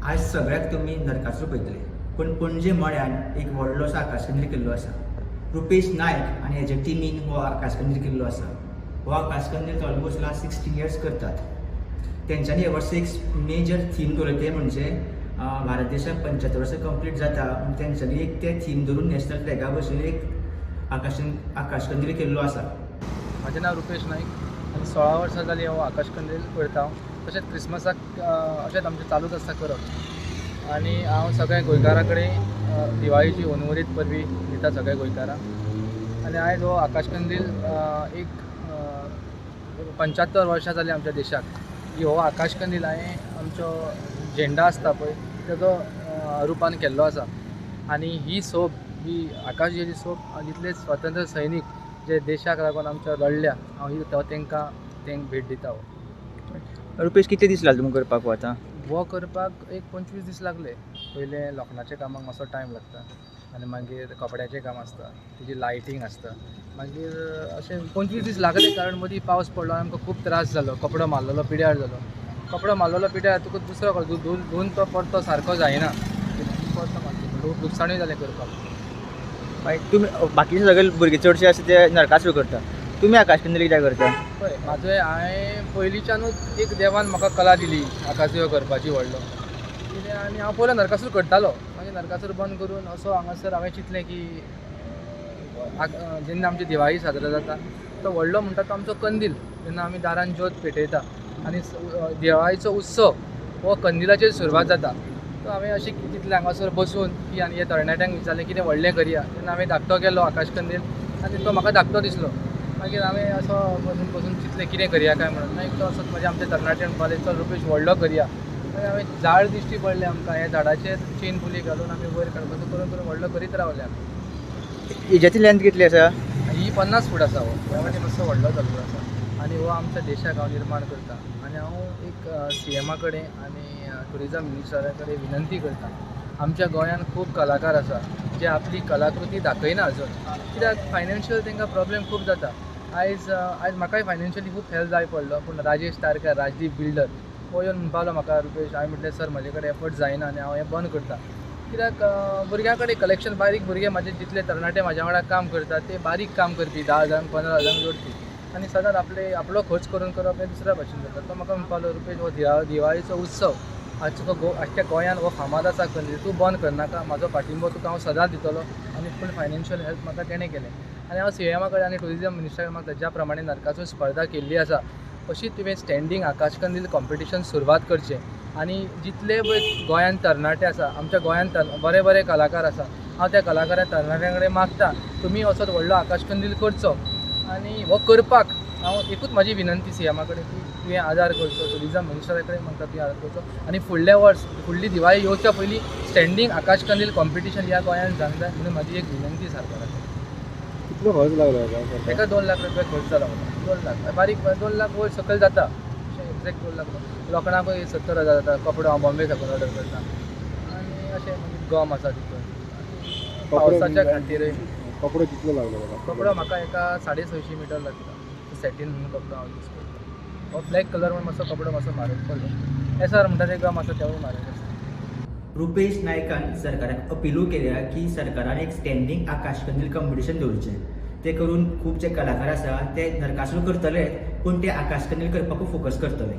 आयज सगळ्याक तुमी नरकासूर पळयतले, पूण पणजे मळ्यान एक व्हडलोसो आकाशकंदील केल्लो आसा. रुपेश नायक आनी हेजे टिमीन हो आकाशकंदील केल्लो आसा. हो आकाशकंदील ऑलमोस्ट लास्ट 16 इयर्स करतात. तेंच्यांनी ह्या वर्सा एक मेजर थीम दवरलें, तें म्हणजे भारत देशाक 75 वर्सां कंप्लीट जाता म्हूण तेंच्यांनी एक तें थीम धरून नॅशनल फ्लॅगा भशेन एक आकाशकंदील केल्लो आसा. म्हाजें नांव रुपेश नायक आनी 16 वर्सां जालीं हो आकाशकंदील करता हांव. तशेंच क्रिसमसाक अशेंच आमचें चालूच आसता करप. आनी हांव सगळ्या गोंयकारां कडेन दिवाळीची उर्वरीत परबीं दिता सगळ्या गोंयकारांक. आनी आयज हो आकाशकंदील एक 75 वर्सां जालीं आमच्या देशाक की हो आकाशकंदील हांवें आमचो झेंडा आसता पळय तेजो रुपान केल्लो आसा. आनी ही सोब, ही आकाशदिव्याची सोब जितले स्वतंत्र सैनीक जे देशाक लागून आमच्या लडल्या, हांव ही तांकां तेंक भेट दिता. हो रुपेश, कितले दीस लागले तुमकां करपाक आतां? हो करपाक एक 25 दीस लागले. पयलें लोखणाच्या कामाक मातसो टायम लागता आनी मागीर कपड्याचें काम आसता, तेजी लायटींग आसता, मागीर अशें 25 दीस लागले. कारण मदीं पावस पडलो आनी आमकां खूब त्रास जालो. कपडो मारलेलो पिड्यार जालो. कपडो मारलेलो पिड्यार तुका दुसरो धुवन तो परतो सारको जायना, परतो मारचो, खूब लुकसाणूय जालें करपाक. मागीर तुमी बाकीचे सगळे भुरगे चडशे आसा ते नरकासूर करता, तुमी आकाशकंदील कित्याक करता? पळय, म्हाजें हांवें पयलींच्यानूच एक देवान म्हाका कला दिली आकाशदिवो करपाची व्हडलो कितें. आनी हांव पयलो नरकासूर करतालो, मागीर नरकासूर बंद करून असो हांगासर हांवें चिंतलें की जेन्ना आमची दिवाळी साजरा जाता तो व्हडलो म्हणटा तो आमचो कंदील, जेन्ना आमी दारान ज्योत पेटयता आनी दिवाळीचो उत्सव हो कंदिलाचेर सुरवात जाता. तो हांवें अशें चिंतलें हांगासर बसून की आनी हे तरणाट्यांक विचारलें कितें व्हडलें करया. तेन्ना हांवें धाकटो केलो आकाशकंदील आनी तो म्हाका धाकटो दिसलो. मागीर हांवें असो बसून बसून चिंतलें कितें करया काय म्हणून. मागीर तो असोच म्हजे आमचे तरणाटे म्हणपाक लागले चल रुपेश व्हडलो करया. मागीर हांवें झाड दिश्टी पडलें आमकां, ह्या झाडाचेर चेन पुली घालून आमी वयर काडपाचो करून करून व्हडलो करीत रावले आमी. हेज्याची लेंथ कितली आसा? ही 50 फूट आसा. हो ह्या वाटेन मातसो व्हडलो जाल्लो आसा आनी हो आमच्या देशाक हांव निर्माण करता. आनी हांव एक सीएमा कडेन आनी ट्युरिजम मिनिस्टरा कडेन विनंती करता, आमच्या गोंयांत खूब कलाकार आसा जे आपली कलाकृती दाखयना अजून, कित्याक फायनान्शियल तांकां प्रॉब्लेम खूब जाता. आयज आयज म्हाकाय फायनान्शियली खूब हेल्प जाय पडलो, पूण राजेश तारकार, राजदीप बिल्डर हो येवन म्हणपालो म्हाका, रुपेश, हांवें म्हटलें सर म्हजे कडेन एफर्ट जायना आनी हांव हें बंद करता, कित्याक भुरग्यां कडेन कलेक्शन बारीक भुरगे म्हाजे जितले तरणाटे म्हाज्या वांगडा काम करतात ते बारीक काम करपी 10 हजारांक 15 हजारांक जोडपी आनी सदांच आपले आपलो खर्च करून करप हें दुसऱ्या भाशेन जाता. तो म्हाका म्हणपालो रुपेश, हो दिवाळीचो उत्सव आज तुका आख्ख्या गोंयांत हो फामाद आसा कंदील, तूं बंद करनाका, म्हाजो पाठिंबो तुका हांव सदांच दितलो. आनी फूल फायनान्शियल हेल्प म्हाका तेणें केलें. आनी हांव सीएमा कडेन आनी ट्युरिजम मिनिस्टरा कडेन मागता, ज्या प्रमाणे नरकासूर स्पर्धा केल्ली आसा अशी तुवें स्टँडींग आकाशकंदील कॉम्पिटिशन सुरवात करचें. आनी जितले पळय गोंयांत तरणाटे आसा, आमच्या गोंयांत बरे बरे कलाकार आसा, हांव त्या कलाकारां तरणाट्यां कडेन मागता तुमी असोच व्हडलो आकाशकंदील करचो. आनी हो करपाक हांव एकूच म्हाजी विनंती सीएमा कडेन की तुवें आदार करचो, ट्युरिजम मिनिस्टरा कडेन मागता तुवें आदार करचो आनी फुडल्या वर्स फुडली दिवाळी येवच्या पयलीं स्टँडींग आकाशकंदील कॉम्पिटिशन ह्या गोंयांत जावंक जाय म्हणून म्हाजी एक विनंती सरकारा कडेन. कितलो खर्च लागलो ताका 2 लाख रुपया खर्च जाला. 2 लाख बारीक 2 लाख वयर सकयल जाता, एक्झॅक्ट 2 लाख. लोखणाकूय 70 हजार जाता. कपडो हांव बॉम्बे साकून ऑर्डर करता आनी अशें मागीर गम आसा तितून पावसाच्या खातीरय. कपडो कितलो लागलो? कपडो म्हाका एका 650 मिटर लागता. सॅटीन म्हणून कपडो हांव यूज करता. हो ब्लॅक कलर म्हणून मातसो कपडो मातसो म्हारग पडलो. एसआर म्हणटा ते गम आसा तेवूय म्हारग आसा. रुपेश नायकान सरकाराक अपिलूय केल्या की सरकारान एक स्टँडींग आकाशकंदील कॉम्पिटिशन दवरचें, ते करून खूब जे कलाकार आसा ते नरकासूर करतले पूण ते आकाशकंदील करपाकूय फोकस करतले.